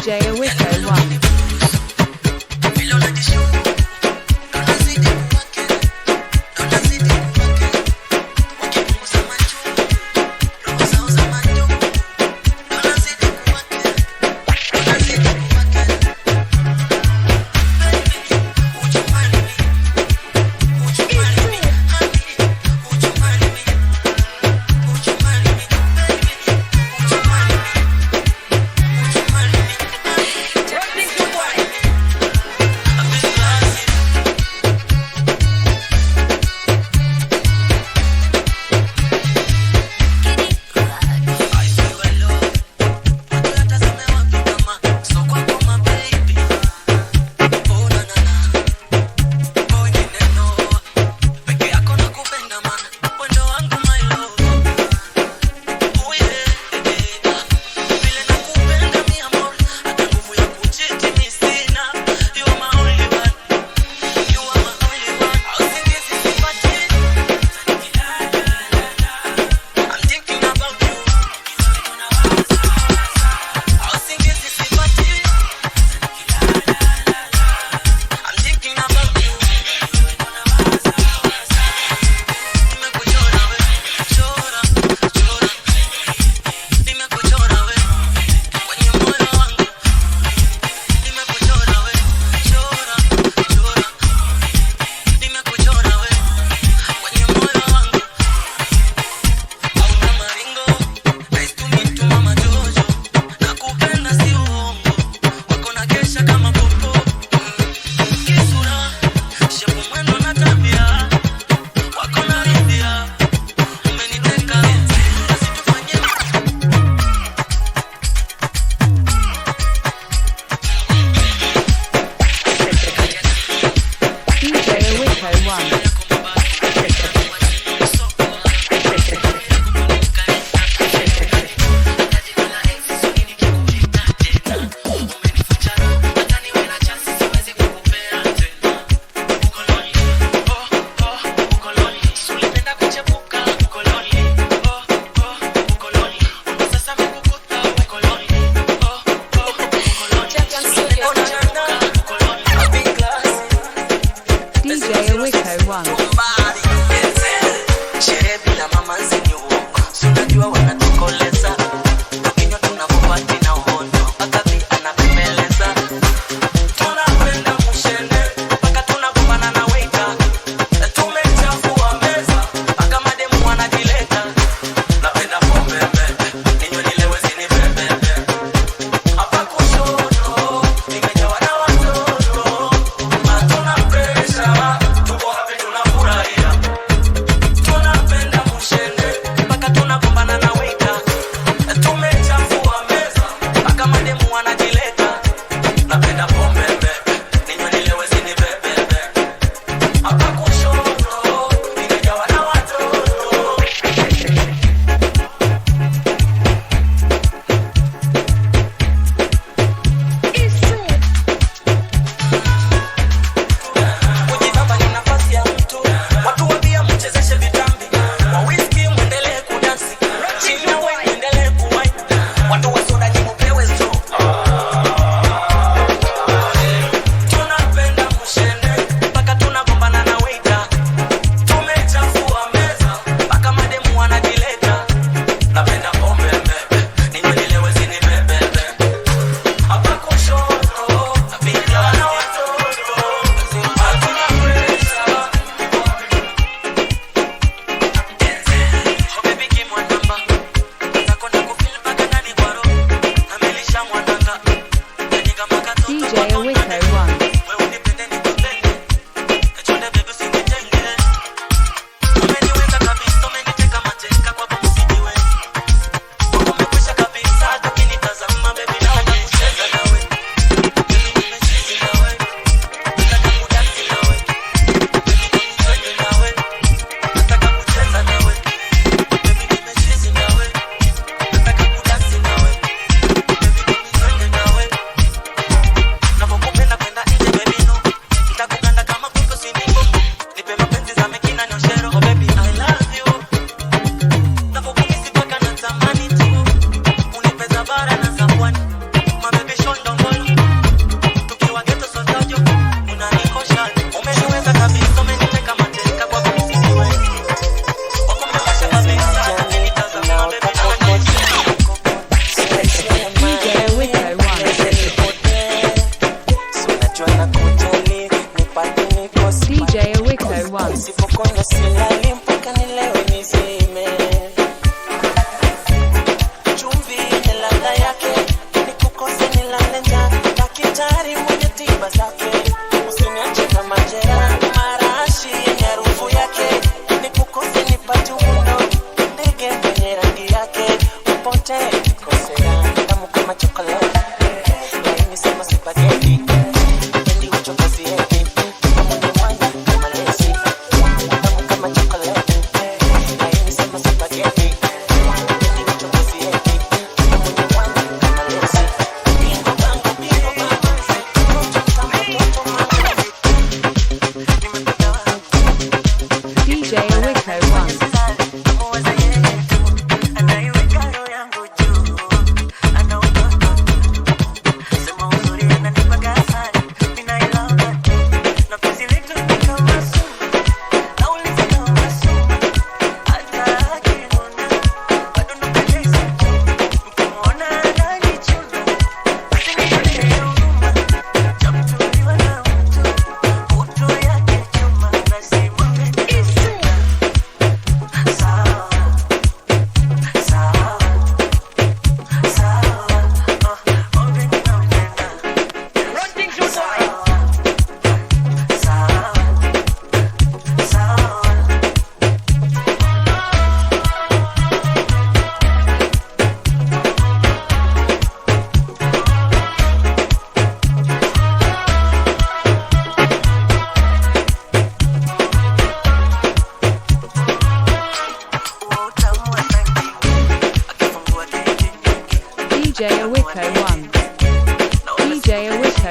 DJ Awiko 1. Vile unajishuku, ndo nazidi kuwakera, ndo nazidi kuwakera. Wakipunguza machungu, roho zao za majungu, ndo nazidi kuwakera, ndo nazidi kuwakera. Baby, would you marry me? Would you marry me? Honey, would you marry me? Would you marry me? Baby, would you marry me? Would you marry me? Honey, would you marry me?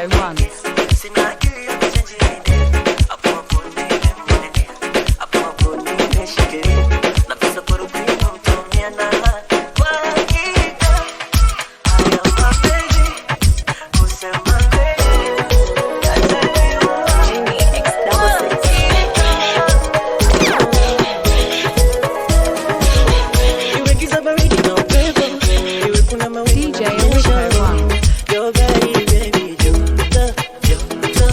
Awiko 1. Sina akili ya kuchange idea. Hapo hapo nimemwelea. Hapo hapo nimeshikilia. Na pesa kwa rupia utaumia na kwa hakika. Haya mapenzi, kusema kweli, yataniua. Genie X double six. Iwe giza baridi na upepo, iwe kuna mawingu DJ na Awiko mnyesho. 1. Your body, baby, joto, joto.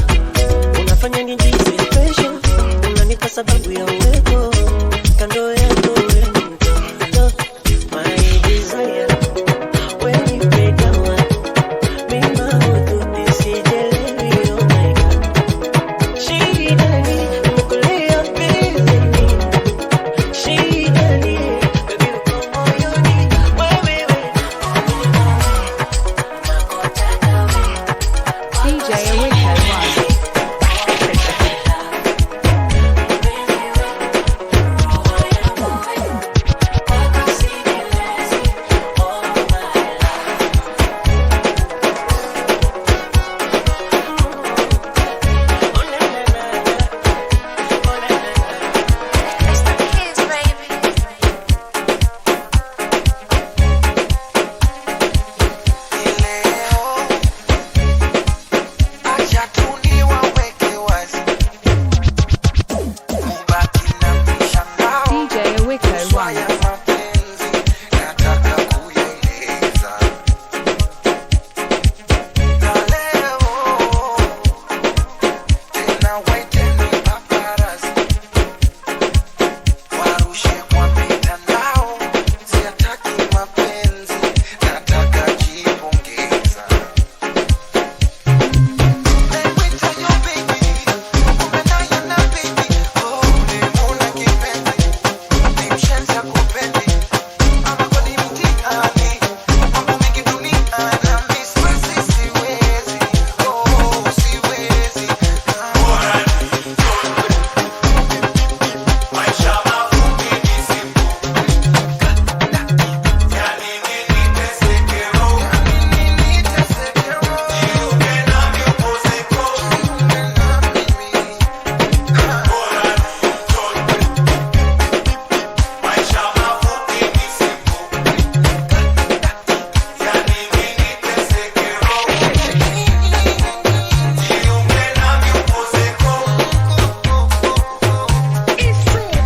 Unafanya nijihisi special, unanipa sababu ya uwepo kando yako wewe ni mtoto. My desire, when you play down, mimi mahututi sijelewi, oh my God. Shida ni, nimekulia pembeni. Shida ni, baby uko moyoni, wewe, wewe. DJ Awiko 1. It's the kids, baby. Leo acha tu niwaweke wazi, mubaki na mshangao DJ Awiko 1. ya mapenzi, nataka kuyaeleza. Na leo tena waiteni paparazzi, warushe kwa mitandao, siyataki mapenzi, nataka jipongeza.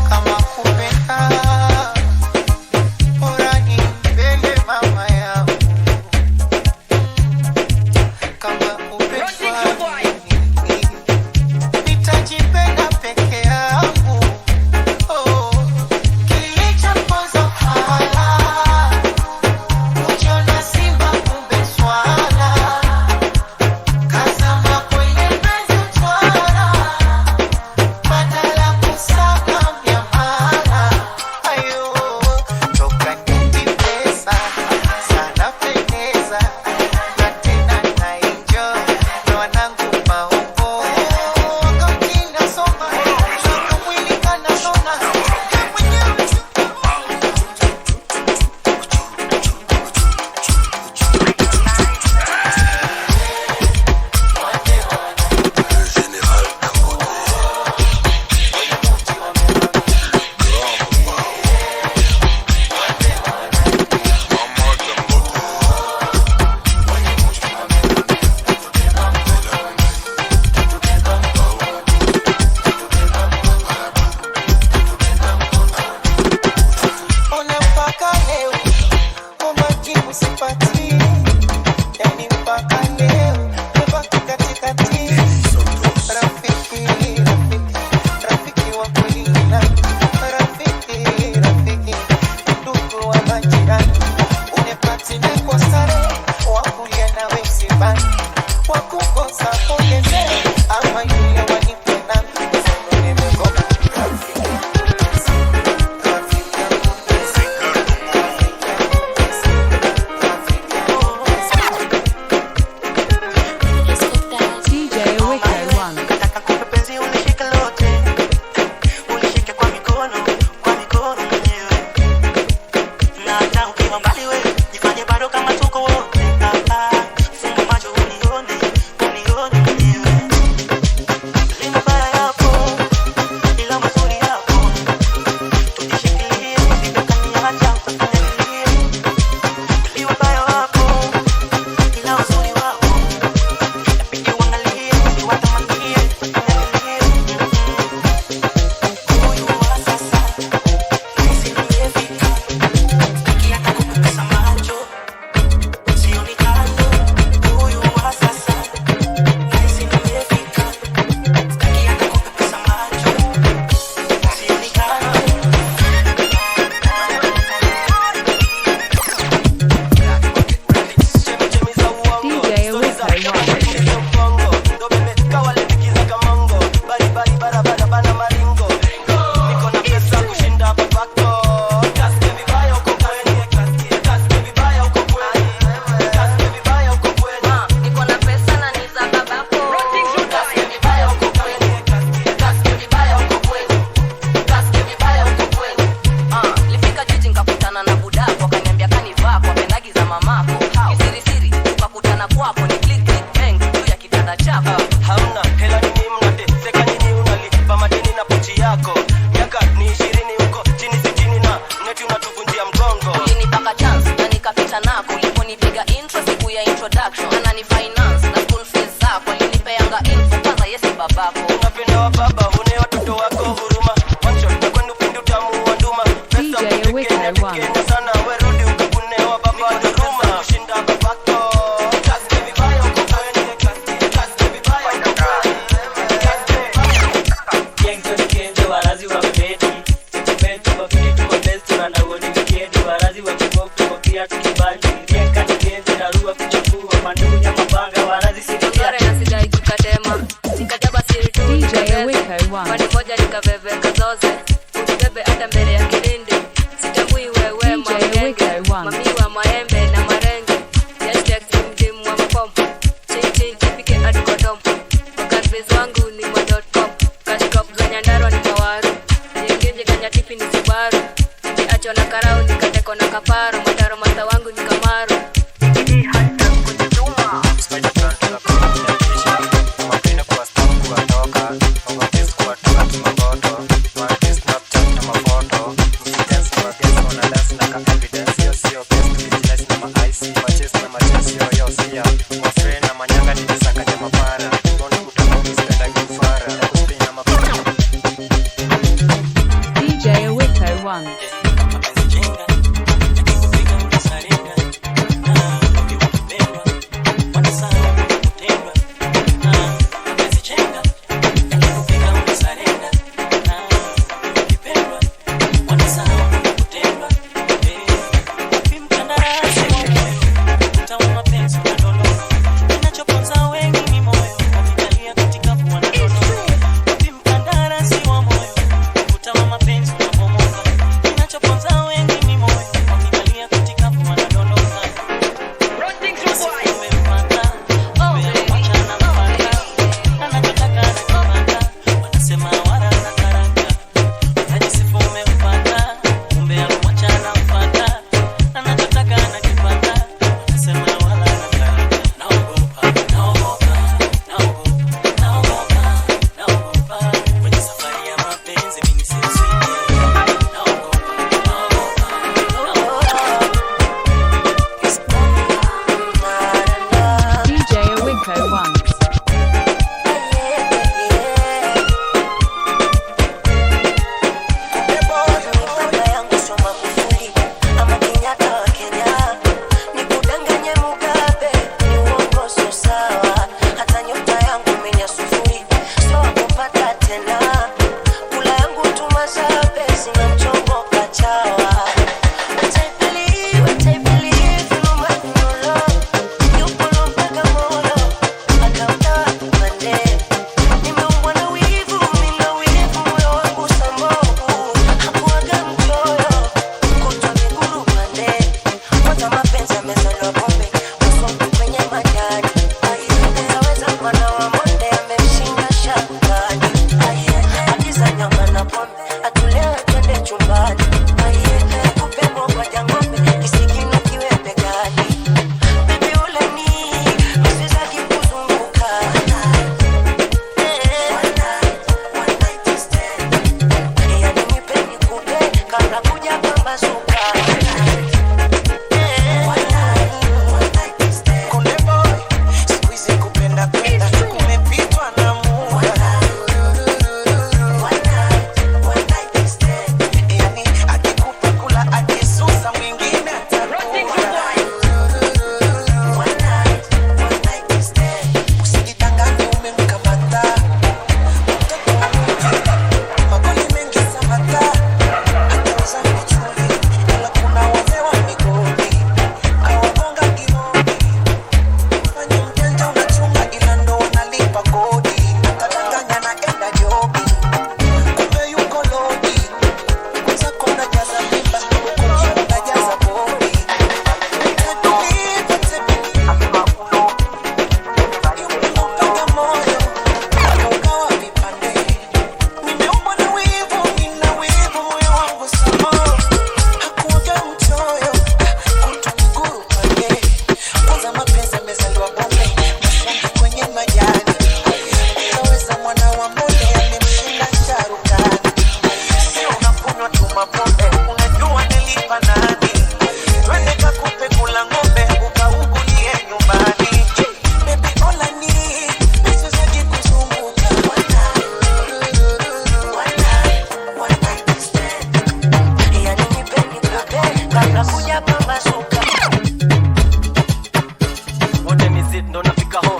Kama kupenda bora nimpende mama yangu, kama kupendwa nitajipenda peke yangu. Oh, kilichoponza fala kujiona simba kumbe swala, kazama kwenye penzi utwara badala kusaka miamala ayo toka niti pesa sana pendeza na tena na enjoy na wanangu maombo wakati nasoma toka mwili kanasona ya mwenyewe. Ona mpaka leo umajibu sipati, yani mpaka leo nimebaki katikati. Rafiki, rafiki, rafiki wa kweli ni nani? Rafiki, rafiki, ndugu wa majirani, unepati na sare, wa kulia nawe msibani, wa kukosa pongeze, ama yule wanipe nami, sasa nimegoma. Rafiki, rafiki yangu pesa, rafiki yangu pesa, rafiki yangu pesa. DJ Awiko 1. Nataka kupe penzi ulishike lote, ulishike kwa mikono mwenyewe. Na hata ukiwa mbali we, jifanye bado kama tuko wote. Ah, ah. Funga macho unione, unione. na chako. Hamna hela nini, mnateseka nini? Unalipa madeni na pochi yako, miaka ni 20 huko chini 60 na neti unatuvunjia mgongo. Ulinipaka chance na nikapita nako, uliponipiga intro siku ya introduction. Anani finance na school fees zako, alinipeanga info kwanza yesi babako. Unapenda wa baba hune watoto wako huruma, one shot na kwenu pindi utamu wa nduma. Pesa DJ mtekenya, Wiko one. tekenya sana, werudi ukakune wa baba huruma kushinda babako. Kazi vibaya uko kwenu, kazi vibaya uko kwenu, kazi vibaya. Ngore na sidai kukatema. Nikajaba siri tu DJ nikabebe. Awiko one. Pande moja nikabebeka zoze. Unibebe hata mbele ya kirindi. Sitambui wewe DJ mamgenge. Awiko one. Mami wa maembe na marenge. Hashtag mdimu wa mapom. Chin chin jipike hadi kwa dom. Makaribezi wangu ni ma.com. Cash crop za Nyandarua ni mawaru. Nyinginje kanyatipi ni Subaru. Niachwa na karau nikatekwa na kaparo. Mataro masta wangu ni kamaru. DJ Awiko one. Mapenzi jenga,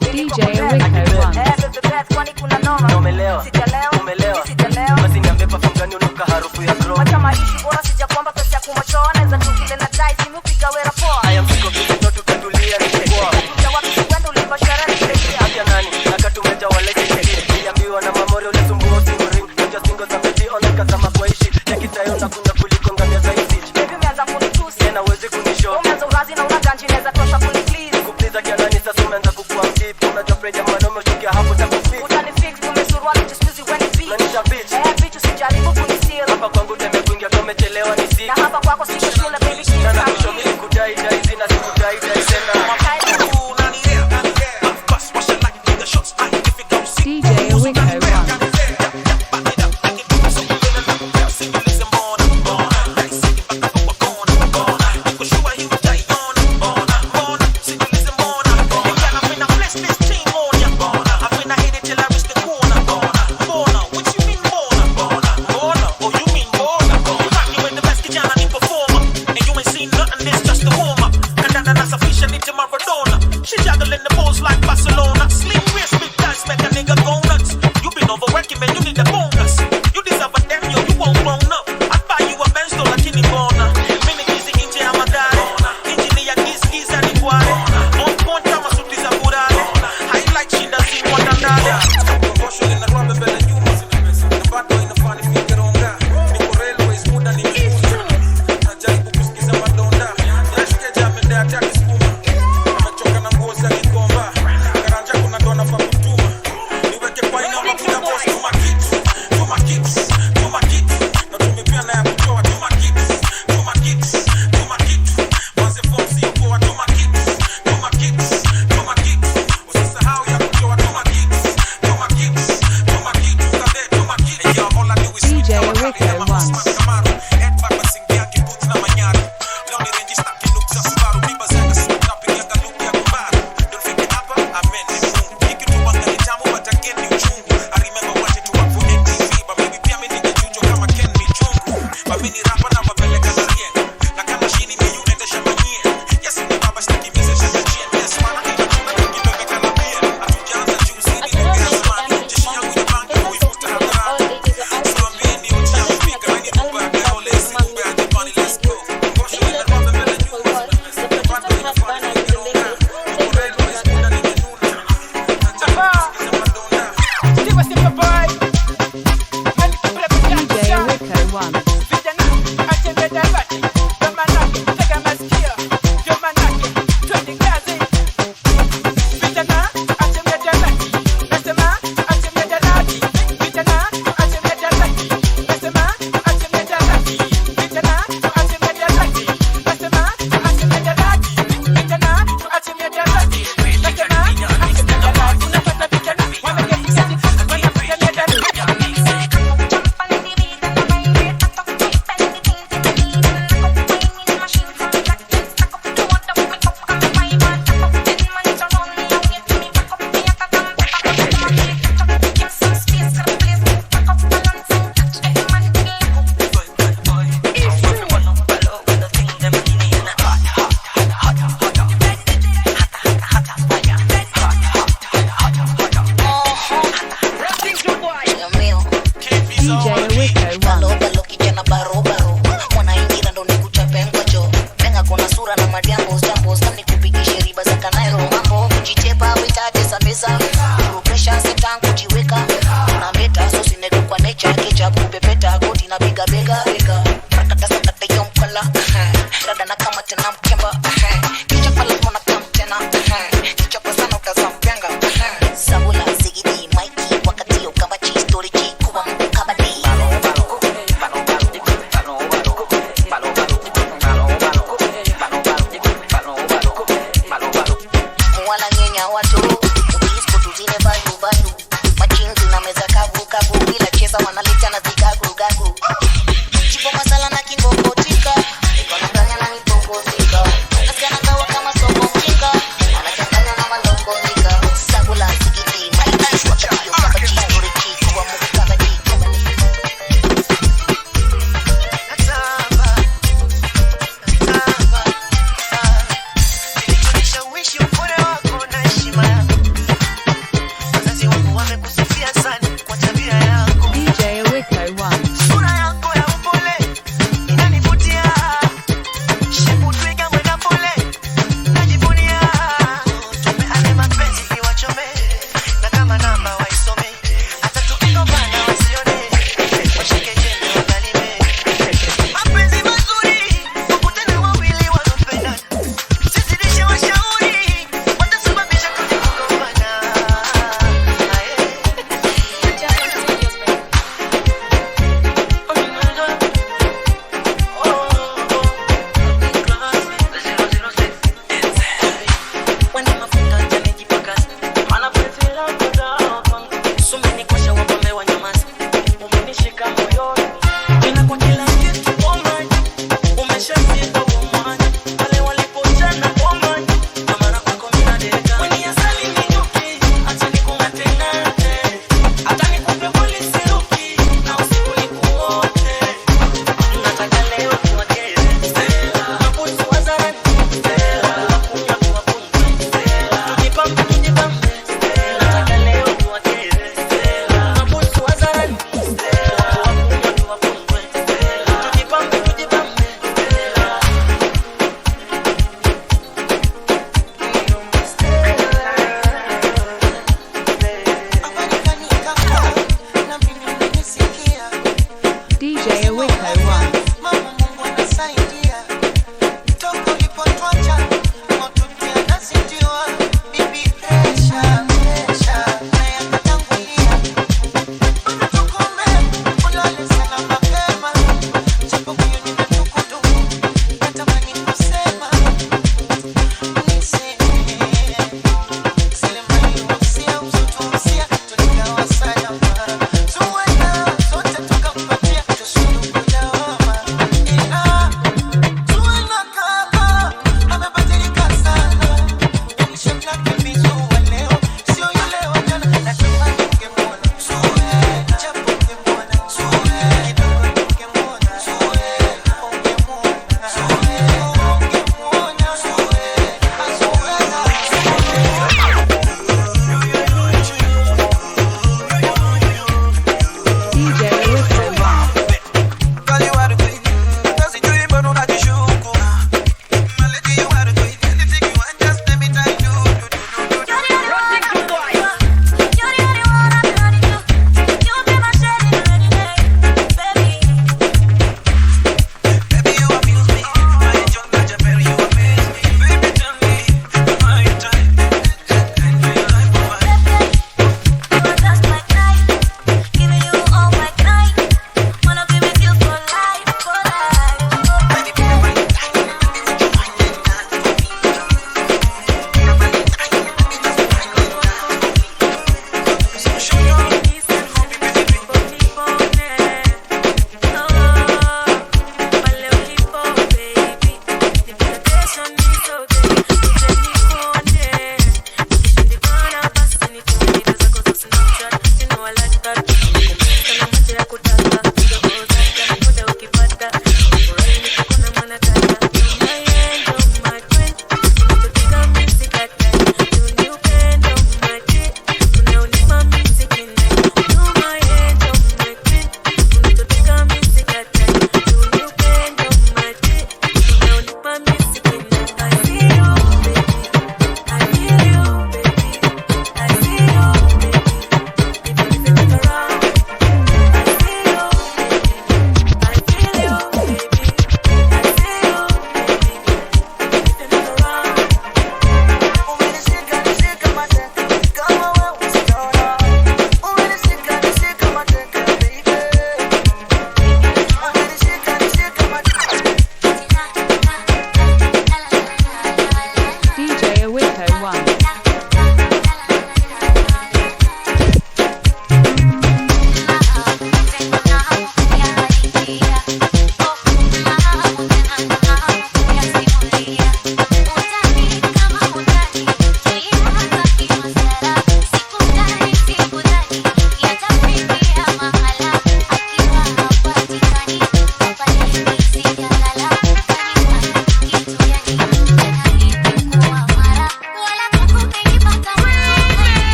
DJ Awiko 1. Eh, bebe Beth, kwani kuna noma? Na umelewa. Sijalewa. Umelewa. Mi sijalewa. Basi niambie perfume gani unuka harufu ya chrome. Wacha maishu bora sijakwamba pesa ya kumochoa naweza tu kile na dai simu piga wera poa. I am sick of this, not utatulia nikipoa. Kuja wapi kwenda ulipa sherehe nikiingia. Afya nani? Nakatumeja wale kiki. Niliambiwa na mamori ulisumbua usimu ring. Unja singo za beti online kazama kwa ishi. Nikitayo na kunywa kuliko ngamia za hizi. Baby umeanza kunitusi. Tena huwezi kunishow. Umeanza urazi na una ganji inaweza tosha kuniplease. Kupliza kianani sasa umeanza kukua mdeep. Unajua pressure mwanaume ushukia hapo takufix. Utanifix tumesuruali just when it beat. Unaniita bitch. Eh, bitch usijaribu kunisteal. Hapa kwangu time kuingia kama umechelewa ni siku. Na hapa kwako siko shule baby shit. Na nakushow mimi kudai dai zina sikudai dai tena. DJ Awiko 1.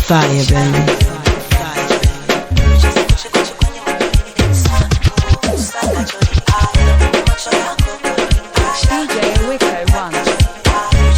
Fire, baby. DJ Awiko 1.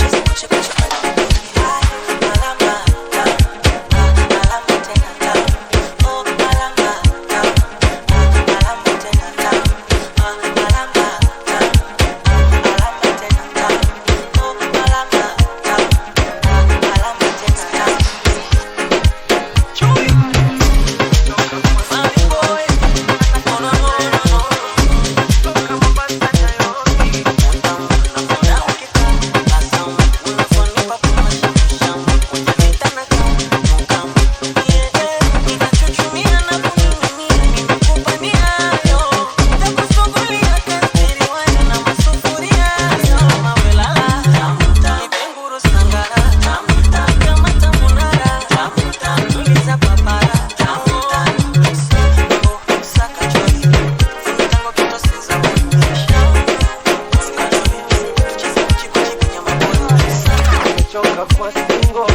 Choka kwa singo,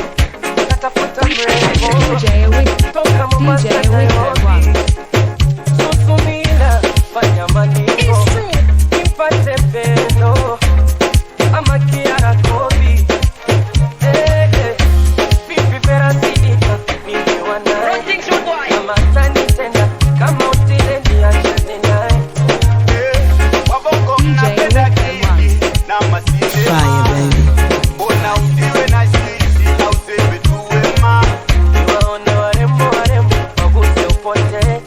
natafuta mrembo DJ Awiko. toka Mombasa, DJ Awiko Nairobi. 1. Susumila, fanya maningo nimpate pendo ama Kiara Kobi. Eh, eh, vipi Vera Sidika, nikiwa naye kama atanitenda kama utile niachane naye. Wabongo DJ mnapenda Awiko kiki na masinema. Fire, baby. Mbona usiwe na sisi au useme tu wema? Niwaone warembo warembo waguse upote.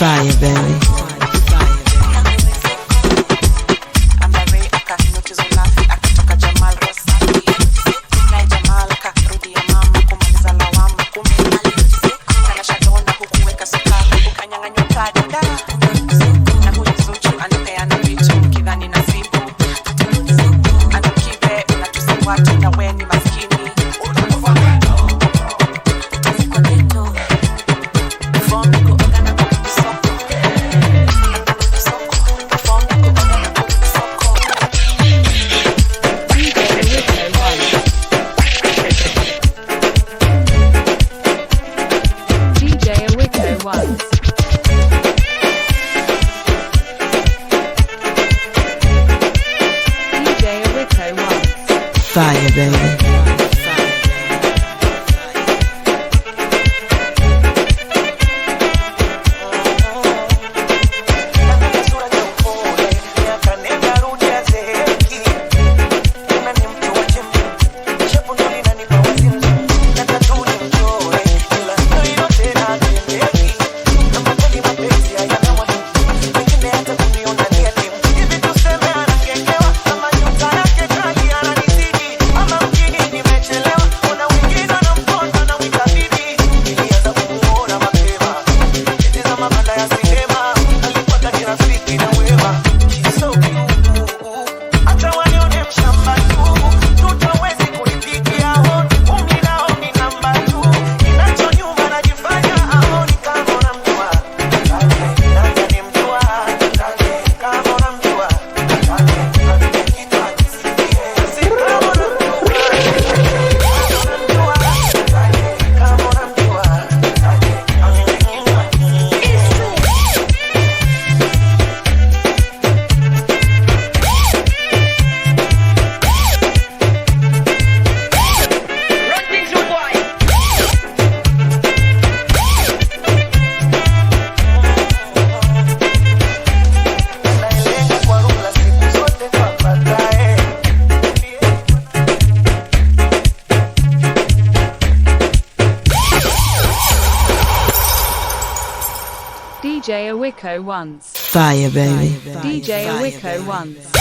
Fire, baby. DJ Awiko once. DJ Awiko once. Fire, baby. DJ Awiko once. Fire, baby. DJ Awiko once.